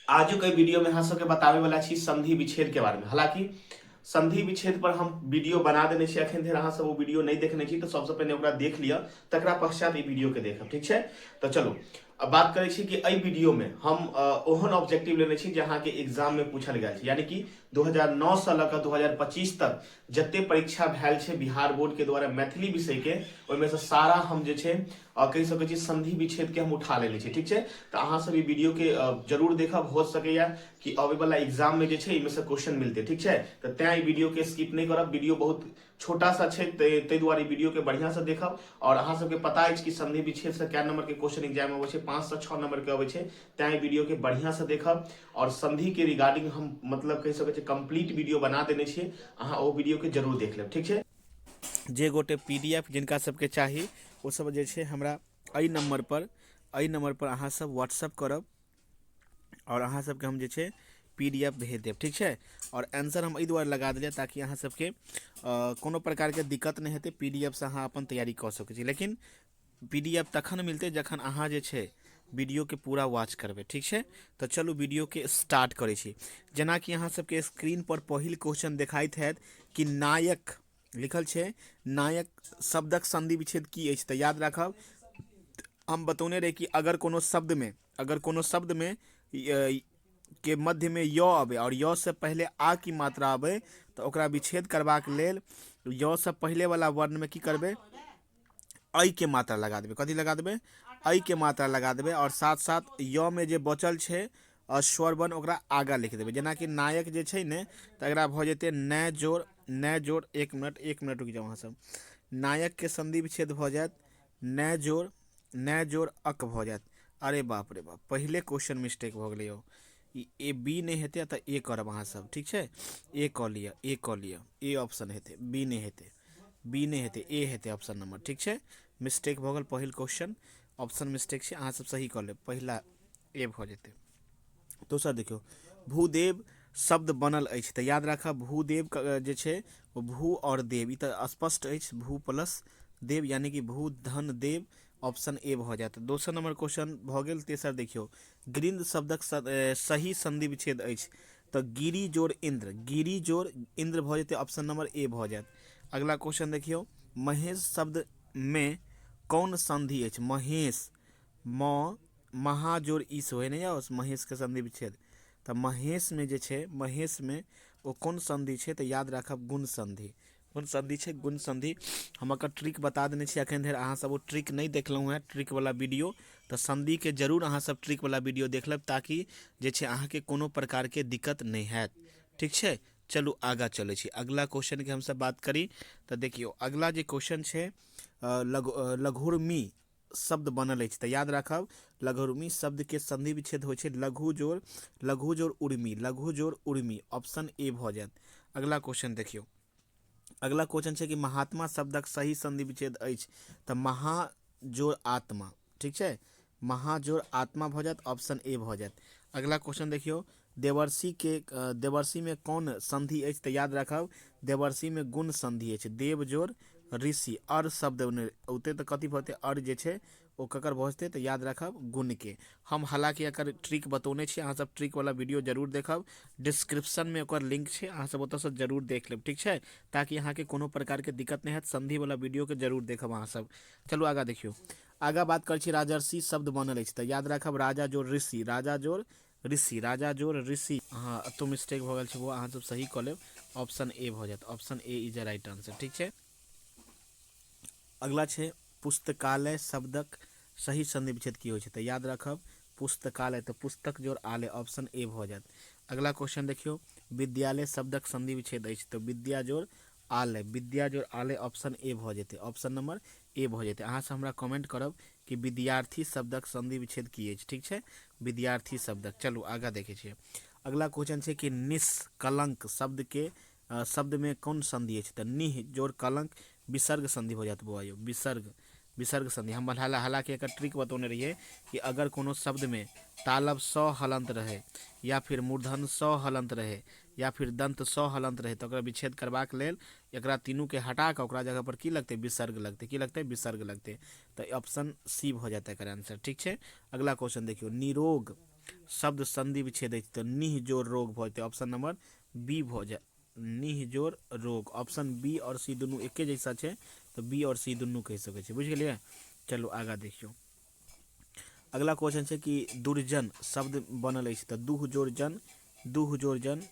आजुक एहि वीडियोमे अहाँ सबके बताबै वाला छी संधि विच्छेद के बारे में। हालांकि संधि विच्छेद पर हम वीडियो बना देने छी, अखन धरि अहाँ सब ओ वीडियो नहि देखने छी तऽ सबसँ पहिने ओकरा देख लिअ, तकरा पश्चात ई वीडियो के देखब, ठीक छै। तऽ चलू अब बात करै छी कि एहि वीडियो में हम ओहन ऑब्जेक्टिव लेने छी जे अहाँके एग्जाम में पूछल गेल छै, यानी कि 2009 से लऽ कऽ 2025 तक जते परीक्षा भेल छै बिहार बोर्ड के द्वारा मैथिली विषय के, ओहिमे से सारा हम जे छै कहि सकै छी संधि विच्छेद के हम उठा लेने छी, ठीक छै। तऽ अहाँ सब ई वीडियो के जरूर देखब, हो सकैया कि अबै वाला एग्जाम में जे छै एहिमे से क्वेश्चन मिलते, ठीक छै। तऽ तैं ई वीडियो के स्किप नहि करब, वीडियो बहुत छोटा सा छै, ताहि दुआरे वीडियो के बढ़िया से देखब। और अहाँ सबके पता अछि कि संधि विच्छेद से कै नंबर के क्वेश्चन एग्जाम में अबै छै, 5 से 6 नंबर के अबै छै, तैं वीडियो के बढ़िया से देखब। और संधि के रिगार्डिंग हम मतलब कहि सकै छियै कंप्लीट वीडियो बना देने छियै, अहाँ ओ वीडियो के जरूर देख लेब, ठीक छै। जे गोटे पीडीएफ जिनका सबके चाही ओ सब जे छै हमरा एहि नंबर पर अहाँ सब व्हाट्सएप करब और अहाँ सबके हम जे छै पीडीएफ भेज देब, ठीक छै। और आंसर हम एहि दुआरे लगा देलियै ताकि अहाँ सबके कोनो प्रकारके दिक्कत नहि हेतै, पीडीएफ से अहाँ अपन तैयारी कऽ सकै छी। लेकिन पीडीएफ तखन मिलतै जखन अहाँ जे छै वीडियोके पूरा वॉच करबै, ठीक छै। तऽ चलू वीडियोके स्टार्ट करै छी। जेनाकि अहाँ सबके स्क्रीन पर पहिल क्वेश्चन देखाइत हैत कि नायक लिखल छै, नायक शब्दक संधि विच्छेद की अछि। तऽ याद राखब हम बतौने रही कि अगर कोनो शब्दमे, अगर कोनो शब्दमे के मध्यमे य अबै आओर य से पहिले आ की मात्रा अबै तऽ ओकरा विच्छेद करबाक लेल य से पहिले वाला वर्णमे की करबै, ऐ के मात्रा लगा देबै। कथी लगा देबै, ऐ के मात्रा लगा देबै। आओर साथ साथ य मे जे बचल छै स्वर वर्ण ओकरा आगाँ लिख देबै। जेनाकि नायक जे छै ने तऽ एकरा भऽ जेतै नय जोड़ नय जोड़, एक मिनट, एक मिनट रुकि जाउ अहाँ सब। नायक के संधि विच्छेद भऽ जायत नय जोड़ नय जोड़ अक भऽ जायत। अरे बाप रे बाप, पहिले क्वेश्चन मिस्टेक भऽ गेलै यौ। ई ए बी नहि हेतै तऽ ए करब अहाँ सब, ठीक छै। ए कऽ लिअ, ए कऽ लिअ, ए ऑप्शन हेतै, बी नहि हेतै, बी नहि हेतै, ए हेतै ऑप्शन नंबर, ठीक छै। मिस्टेक भऽ गेल पहिल क्वेश्चन, ऑप्शन मिस्टेक छै, अहाँ सब सही कऽ लेब, पहिला ए भऽ जेतै। दोसर देखियौ, भूदेव शब्द बनल अछि। तऽ याद राखब भूदेव जे छै ओ भू आओर देव, ई तऽ स्पष्ट अछि, भू प्लस देव यानी कि भू धन देव, ऑप्शन ए भऽ जायत। दोसर नंबर क्वेश्चन भऽ गेल। तेसर देखियौ, गिरिंद शब्दक सही संधि विच्छेद अछि। तऽ गिरी जोड़ इंद्र, गिरी जोड़ इंद्र भऽ जेतै, ऑप्शन नंबर ए भऽ जायत। अगला क्वेश्चन देखियौ, महेश शब्द में कौन संधि अछि। महेश, म महाजोड़ ईश होइ ने यौ महेश के संधि विच्छेद, तऽ महेश में जे छै, महेश में ओ कोन संधि छै, तऽ याद राखब गुण संधि। कोन संधि छै, गुण संधि। हम एकर ट्रिक बता देने छी, अखन धरि अहाँ सब ओ ट्रिक नहि देखलहुँ हेँ, ट्रिक वाला वीडियो। तऽ संधि के जरूर अहाँ सब ट्रिक वाला वीडियो देख लेब ताकि जे छै अहाँके कोनो प्रकार के दिक्कत नहि हैत, ठीक छै। चलू आगाँ चलै छी, अगला क्वेश्चन के हमसब बात करी तऽ देखियौ अगला जे क्वेश्चन छै, लघुर्मी शब्द बनल अछि। तऽ याद राखब लघुर्मी शब्द के संधि विच्छेद होइ छै लघु जोड़ लघु जोड़ उर्मी, लघु जोड़ उर्मी, ऑप्शन ए भऽ जायत। अगला क्वेश्चन देखियौ, अगला क्वेश्चन छै कि महात्मा शब्दक सही संधि विच्छेद अछि। तऽ महा जोड़ आत्मा, ठीक छै, महा जोड़ आत्मा भऽ जायत, ऑप्शन ए भऽ जायत। अगला क्वेश्चन देखियौ, देवर्षि के, देवर्षि में कोन संधि अछि। तऽ याद राखब देवर्षि में गुण संधि अछि, देव जोड़ ऋषि, अर शब्द औतै तऽ कथी भऽ जेतै, अर जे छै ओ ककर भऽ जेतै, तऽ याद राखब गुण के। हम हालांकि एकर ट्रिक बतौने छी, अहाँ सब ट्रिक वाला वीडियो जरूर देखब, डिस्क्रिप्शन में ओकर लिंक छै, अहाँ सब ओतऽसँ जरूर देख लेब, ठीक छै, ताकि अहाँके कोनो प्रकार के दिक्कत नहि हैत। संधि वाला वीडियो के जरूर देखब अहाँ सब। चलू आगाँ देखियौ, आगाँ बात करै छी राजर्षि शब्द बनल अछि। तऽ याद राखब राजा जोड़ ऋषि, राजा जोड़ ऋषि, राजा जोड़ ऋषि। अहाँ एतौ मिस्टेक भऽ गेल छै, वो अहाँ सब सही कऽ लेब, ऑप्शन ए भऽ जायत, option A is the right answer, ठीक छै। अगला छै पुस्तकालय शब्दक सही संधि विच्छेद की होइ छै। तऽ याद राखब पुस्तकालय, तऽ पुस्तक जोड़ आलय, ऑप्शन ए भऽ जायत। अगला क्वेश्चन देखियौ, विद्यालय शब्दक संधि विच्छेद अछि। तऽ विद्या जोड़ आलय, विद्या जोड़ आलय, ऑप्शन ए भऽ जेतै, ऑप्शन नंबर ए भऽ जेतै। अहाँ सब हमरा कमेंट करब कि विद्यार्थी शब्दक संधि विच्छेद की अछि, ठीक छै, विद्यार्थी शब्दक। चलू आगाँ देखै छियै, अगला क्वेश्चन छै कि निष्कलंक शब्द के, शब्द में कोन संधि अछि। तऽ निह जोड़ कलंक विसर्ग संधि हो जायत बौआ यौ, विसर्ग, विसर्ग संधि। हम हालांकि एकर ट्रिक बतौने रहियै कि अगर कोनो शब्द में तालब स हलंत रहे या फिर मूर्धन स हलंत रहे या फिर दंत स हलंत रहे तऽ ओकरा विच्छेद करबाक लेल एकरा तीनू के हटा कऽ ओकरा जगह पर की लगतै, विसर्ग लगतै। की लगतै, विसर्ग लगतै। तऽ ऑप्शन सी भऽ जायत एकर आंसर, ठीक छै। अगला क्वेश्चन देखियौ, निरोग शब्द संधि विच्छेद अछि तऽ निह जोड़ रोग भऽ जेतै, ऑप्शन नंबर बी भऽ जायत, निह जोड़ रोग। ऑप्शन बी आओर सी दुनू एके जैसा छै, तऽ बी आओर सी दुनू कहि सकै छी, बुझि गेलियै? चलू आगाँ देखियौ। अगला क्वेश्चन छै कि दुर्जन शब्द बनल अछि तऽ दुह जोड़ जन, दुह जोड़ जन।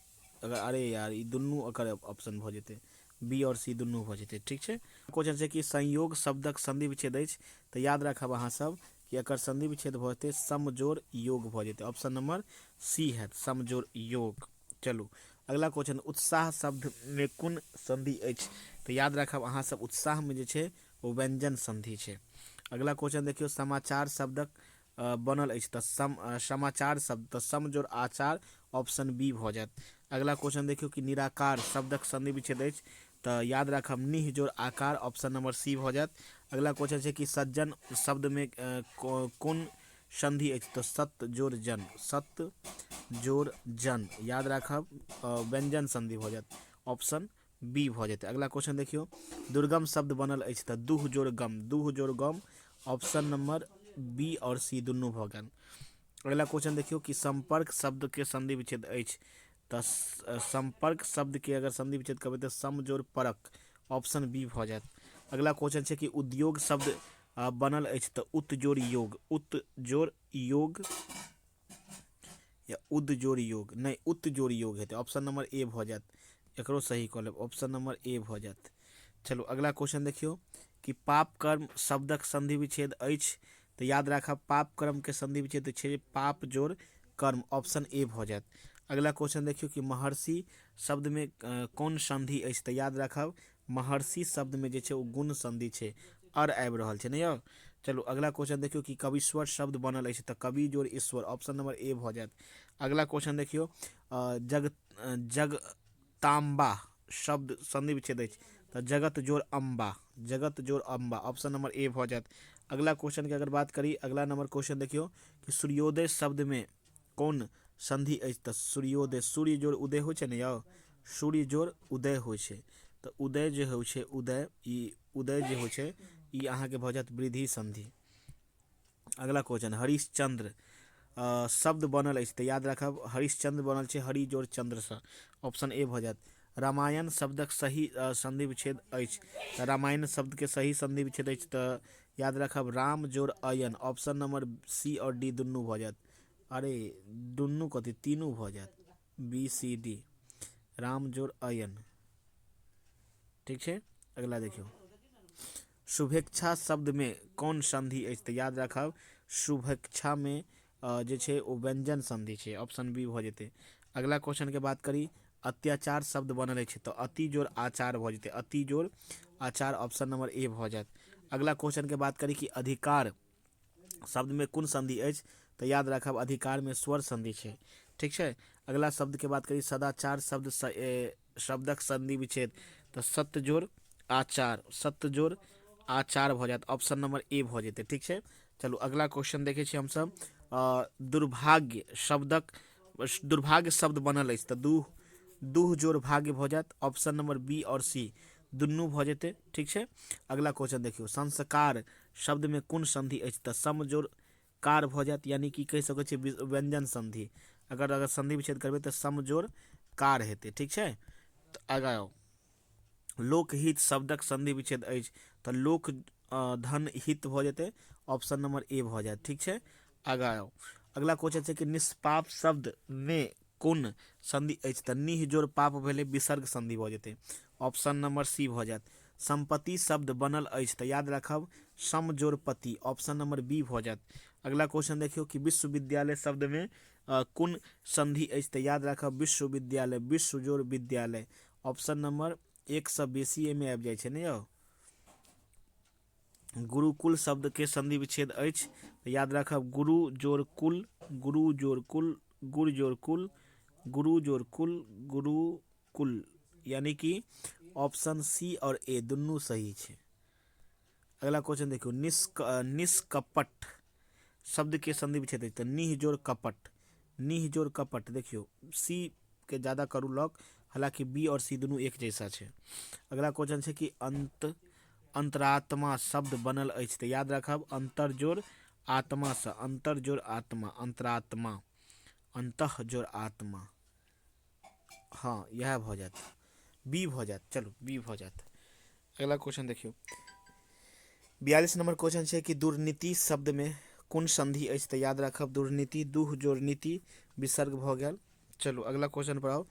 अगर अरे यार ई दुनू एकर ऑप्शन भऽ जेतै, बी आओर सी दुनू भऽ जेतै, ठीक छै। क्वेश्चन छै कि संयोग शब्दक संधि विच्छेद अछि तऽ याद राखब अहाँ सब कि एकर संधि विच्छेद भऽ जेतै समजोड़ योग भऽ जेतै, ऑप्शन नंबर सी हैत समजोड़ योग। चलू अगला क्वेश्चन, उत्साह शब्दमे कोन संधि अछि तऽ याद राखब अहाँ सब उत्साहमे जे छै ओ व्यंजन संधि छै। अगला क्वेश्चन देखियौ, समाचार शब्दक बनल अछि तऽ समाचार शब्द तऽ समजोड़ आचार, ऑप्शन बी भऽ जायत। अगला क्वेश्चन देखियौ कि निराकार शब्दक संधि विच्छेद अछि तऽ याद राखब निह जोड़ आकार, ऑप्शन नंबर सी भऽ जायत। अगला क्वेश्चन छै कि सज्जन शब्दमे कोन संधि अछि तऽ सत जोड़ जन, सत जोड़ जन, याद राखब व्यंजन संधि भऽ जायत, ऑप्शन बी भऽ जेतै। अगला क्वेश्चन देखियौ, दुर्गम शब्द बनल अछि तऽ दुह जोड़ गम, दुह जोड़ गम, ऑप्शन नंबर बी आओर सी दुनू भऽ गेल। अगला क्वेश्चन देखियौ कि संपर्क शब्दके संधि विच्छेद अछि तऽ संपर्क शब्दके अगर संधि विच्छेद करबै तऽ सम जोड़ परक, ऑप्शन बी भऽ जायत। अगला क्वेश्चन छै कि उद्योग शब्द बनल अछि तऽ उत जोड़ योग, उत जोड़ योग या उद जोड़ योग, नहि उत जोड़ योग हेतै, ऑप्शन नंबर ए भऽ जायत। एकरो सही कऽ लेब, ऑप्शन नंबर ए भऽ जायत। चलू अगला क्वेश्चन देखियौ कि पाप कर्म शब्दक संधि विच्छेद अछि तऽ याद राखब पाप कर्म के संधि विच्छेद छै पाप जोड़ कर्म, ऑप्शन ए भऽ जायत। अगला क्वेश्चन देखियौ कि महर्षि शब्दमे कोन संधि अछि तऽ याद राखब महर्षि शब्दमे जे छै ओ गुण संधि छै, अर आबि रहल छै ने यौ। चलू अगला क्वेश्चन देखियौ कि कवीश्वर शब्द बनल अछि तऽ कवि जोड़ ईश्वर, ऑप्शन नंबर ए भऽ जायत। अगला क्वेश्चन देखियौ, जगताम्बा शब्द संधि विच्छेद अछि तऽ जगत जोड़ अम्बा, जगत जोड़ अम्बा, ऑप्शन नंबर ए भऽ जायत। अगला क्वेश्चन के अगर बात करी, अगला नंबर क्वेश्चन देखियौ कि सूर्योदय शब्दमे कोन संधि अछि तऽ सूर्योदय, सूर्य जोड़ उदय होइ छै ने यौ, सूर्य जोड़ उदय होइ छै तऽ उदय जे होइ छै, उदय, ई उदय जे होइ छै ई अहाँके भऽ जायत वृद्धि संधि। अगला क्वेश्चन, हरिश्चंद्र शब्द बनल अछि तऽ याद राखब हरिश्चंद्र बनल छै हरि जोड़ चंद्रसँ, ऑप्शन ए भऽ जायत। रामायण शब्दक सही संधि विच्छेद अछि तऽ रामायण शब्दके सही संधि विच्छेद अछि तऽ याद राखब राम जोड़ अयन, ऑप्शन नंबर सी आओर डी दुनू भऽ जायत। अरे दुनू कथी, तीनू भऽ जायत, बी सी डी, राम जोड़ अयन, ठीक छै। अगला देखियौ, शुभेच्छा शब्दमे कोन संधि अछि तऽ याद राखब शुभेच्छामे जे छै ओ व्यंजन संधि छै, ऑप्शन बी भऽ जेतै। अगला क्वेश्चनके बात करी, अत्याचार शब्द बनल अछि तऽ अति जोड़ आचार भऽ जेतै, अति जोड़ आचार, ऑप्शन नंबर ए भऽ जायत। अगला क्वेश्चनके बात करी कि अधिकार शब्दमे कोन संधि अछि तऽ याद राखब अधिकारमे स्वर संधि छै, ठीक छै। अगला शब्दके बात करी, सदाचार शब्द शब्दक संधि विच्छेद तऽ सत्य जोड़ आचार, सत्य जोड़ आचार भऽ जायत, ऑप्शन नंबर ए भऽ जेतै, ठीक छै। चलू अगला क्वेश्चन देखै छी हमसब, दुर्भाग्य शब्दक, दुर्भाग्य शब्द बनल अछि तऽ दूह जोड़ भाग्य भऽ जायत, ऑप्शन नंबर बी आओर सी दुनू भऽ जेतै, ठीक छै। अगला क्वेश्चन देखियौ, संस्कार शब्दमे कोन संधि अछि तऽ सम जोड़ कार भऽ जायत, यानी कि कहि सकै छियै व्यंजन संधि, अगर अगर संधि विच्छेद करबै तऽ सम जोड़ कार हेतै, ठीक छै। तऽ आगाँ आउ, लोकहित शब्दक संधि विच्छेद अछि तऽ लोक धन हित भऽ जेतै, ऑप्शन नंबर ए भऽ जायत, ठीक छै। आगाँ आउ, अगला क्वेश्चन छै कि निष्पाप शब्दमे कोन संधि अछि तऽ निह जोड़ पाप भेलै, विसर्ग संधि भऽ जेतै, ऑप्शन नंबर सी भऽ जायत। संपत्ति शब्द बनल अछि तऽ याद राखब सम जोड़ पति, ऑप्शन नंबर बी भऽ जायत। अगला क्वेश्चन देखियौ कि विश्वविद्यालय शब्दमे कोन संधि अछि तऽ याद राखब विश्वविद्यालय, विश्व जोड़ विद्यालय, ऑप्शन नंबर एक सँ बेसी एहिमे आबि जाइ छै ने यौ। गुरुकुल शब्दके संधि विच्छेद अछि तऽ याद राखब गुरु जोड़ कुल, गुरु जोड़ कुल, गुरु जोड़ कुल, गुरु जोड़ कुल, गुरुकुल, यानी कि ऑप्शन सी और ए दुनू सही छै। अगला क्वेश्चन देखियौ, निष्कपट शब्दके संधि विच्छेद अछि तऽ निह जोड़ कपट, निह जोड़ कपट, देखियौ सी के ज्यादा करू लॉक, हालांकि बी और सी दुनू एक जैसा छै। अगला क्वेश्चन छै कि अंतरात्मा शब्द बनल अछि तऽ याद राखब अंतर जोड़ आत्मा सँ, अंतर जोड़ आत्मा, अंतरात्मा। अन्तः जोड़ आत्मा। हँ, इएह भऽ जायत, बी भऽ जायत। चलू, बी भऽ जायत। अगिला क्वेश्चन देखियौ, 42 नंबर क्वेश्चन छै कि दुर्नीति शब्दमे कोन संधि अछि? तऽ याद राखब, दुर्नीति, दुह जोड़ नीति, विसर्ग भऽ गेल। चलू, अगला क्वेश्चन पर आउ।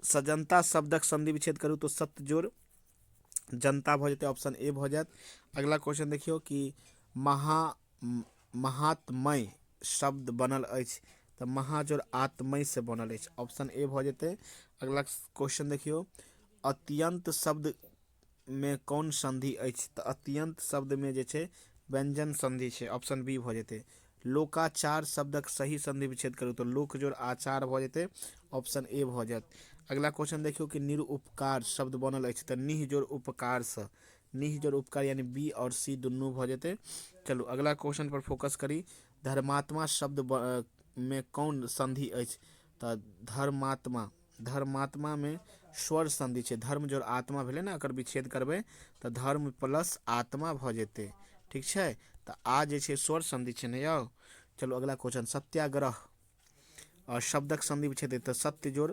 सजनता शब्दक संधि विच्छेद करू तऽ सत्य जोड़ जनता भऽ जेतै, ऑप्शन ए भऽ जायत। अगला क्वेश्चन देखियौ कि महात्मय शब्द बनल अछि, तऽ महाजोर आत्मय से बनल अछि, ऑप्शन ए भऽ जेतै। अगला क्वेश्चन देखियौ, अत्यंत शब्द मे कोन संधि अछि? तऽ अत्यंत शब्दमे जे छै व्यंजन संधि छै, ऑप्शन बी भऽ जेतै। लोकाचार शब्दक सही संधि विच्छेद करू तऽ लोक जोड़ आचार भऽ जेतै, ऑप्शन ए भऽ जायत। अगला क्वेश्चन देखियौ कि निरुपकार शब्द बनल अछि, तऽ निह जोड़ उपकारसँ, निह जोड़ उपकार यानी बी आओर सी दुनू भऽ जेतै। चलू, अगला क्वेश्चन पर फोकस करी। धर्मात्मा शब्द मे कोन संधि अछि? तऽ धर्मात्मा, धर्मात्मामे स्वर संधि छै। धर्म जोड़ आत्मा भेलै ने, एकर विच्छेद करबै तऽ धर्म प्लस आत्मा भऽ जेतै, ठीक छै? तऽ आ जे छै स्वर संधि छै ने यौ। चलू, अगला क्वेश्चन, सत्याग्रह शब्दक संधि विच्छेद तऽ सत्य जोड़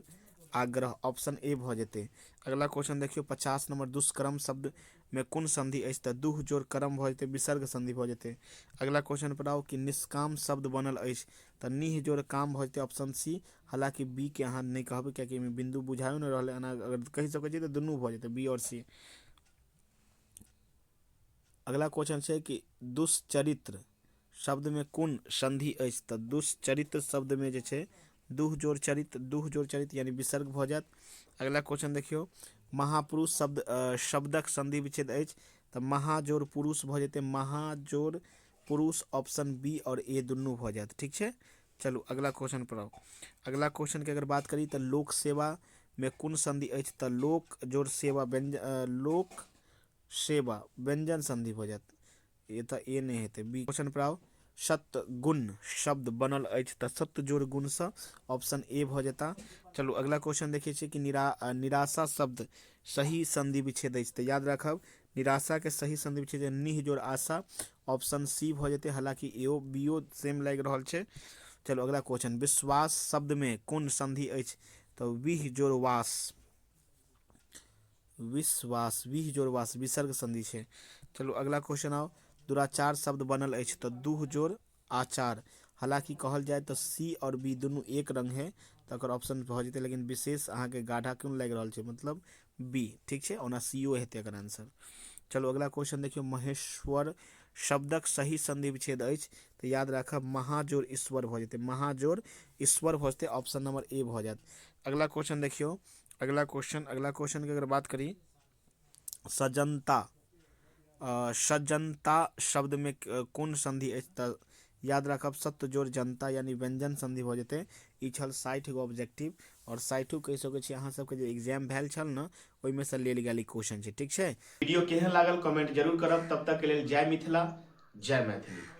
आग्रह, ऑप्शन ए भऽ जेतै। अगला क्वेश्चन देखियौ, 50 नंबर, दुष्कर्म शब्दमे कोन संधि अछि? तऽ दुह जोड़ कर्म भऽ जेतै, विसर्ग संधि भऽ जेतै। अगला क्वेश्चन पर आउ कि निष्काम शब्द बनल अछि, तऽ निह जोड़ काम भऽ जेतै, ऑप्शन सी। हालाँकि बी के अहाँ नहि कहबै, कियाकि एहिमे बिन्दु बुझायो नहि रहलै। एना अगर कहि सकै छियै तऽ दुनू भऽ जेतै, बी आओर सी। अगला क्वेश्चन छै कि दुष्चरित्र शब्दमे कोन संधि अछि? तऽ दुष्चरित्र शब्दमे जे छै दुह जोड़ चरित्र, दुह जोड़ चरित्र यानी विसर्ग भऽ जायत। अगला क्वेश्चन देखियौ, महापुरुष शब्द शब्दक संधि विच्छेद अछि, तऽ महाजोड़ पुरुष भऽ जेतै, महाजोड़ पुरुष, ऑप्शन बी आओर ए दुनू भऽ जायत, ठीक छै? चलू, अगला क्वेश्चन पर आउ। अगला क्वेश्चन के अगर बात करी तऽ लोक सेवा मे कोन संधि अछि? तऽ लोक जोड़ सेवा, व्यंजन, लोक सेवा व्यंजन संधि भऽ जायत। ए तऽ ए नहि हेतै, बी। क्वेश्चन पर आउ, सत्गुण शब्द बनल अछि, तऽ सत्य जोड़ गुणसँ, ऑप्शन ए भऽ जेता। चलू, अगला क्वेश्चन देखै छियै कि निराशा शब्द सही संधि विच्छेद अछि, तऽ याद राखब, निराशाके सही संधि विच्छेद निह जोड़ आशा, ऑप्शन सी भऽ जेतै। हालाँकि एओ बीओ सेम लागि रहल छै। चलू, अगला क्वेश्चन, विश्वास शब्दमे कोन संधि अछि? तऽ विह जोड़ वास, विश्वास, विह जोड़ वास, विसर्ग संधि छै। चलू, अगला क्वेश्चन आउ, दुराचार शब्द बनल अछि, तऽ दुह जोड़ आचार। हालाँकि कहल जाय तऽ सी आओर बी दुनू एक रंग है, तऽ एकर ऑप्शन भऽ जेतै, लेकिन विशेष अहाँके गाढ़ा क्यों लागि रहल छै, मतलब बी ठीक छै, ओना सी ओ हेतै एकर आंसर। चलू, अगला क्वेश्चन देखियौ, महेश्वर शब्दक सही संधि विच्छेद अछि, तऽ याद राखब, महाजोर ईश्वर भऽ जेतै, महाजोर ईश्वर भऽ जेतै, ऑप्शन नंबर ए भऽ जायत। अगला क्वेश्चन देखियौ, अगला क्वेश्चन, अगला क्वेश्चन के अगर बात करी, सज्जनता, सज्जनता शब्दमे कोन संधि अछि? तऽ याद राखब, सत्य जोड़ जनता यानी व्यंजन संधि भऽ जेतै। ई छल 60 गो ऑब्जेक्टिव आओर 60 कहि सकै छी अहाँ सबके जे एग्जाम भेल छल ने, ओहिमे से लेल गेल ई क्वेश्चन छै, ठीक छै? वीडियो केहन लागल कमेंट जरूर करब। तब तक के लेल जय मिथिला, जय मैथिली।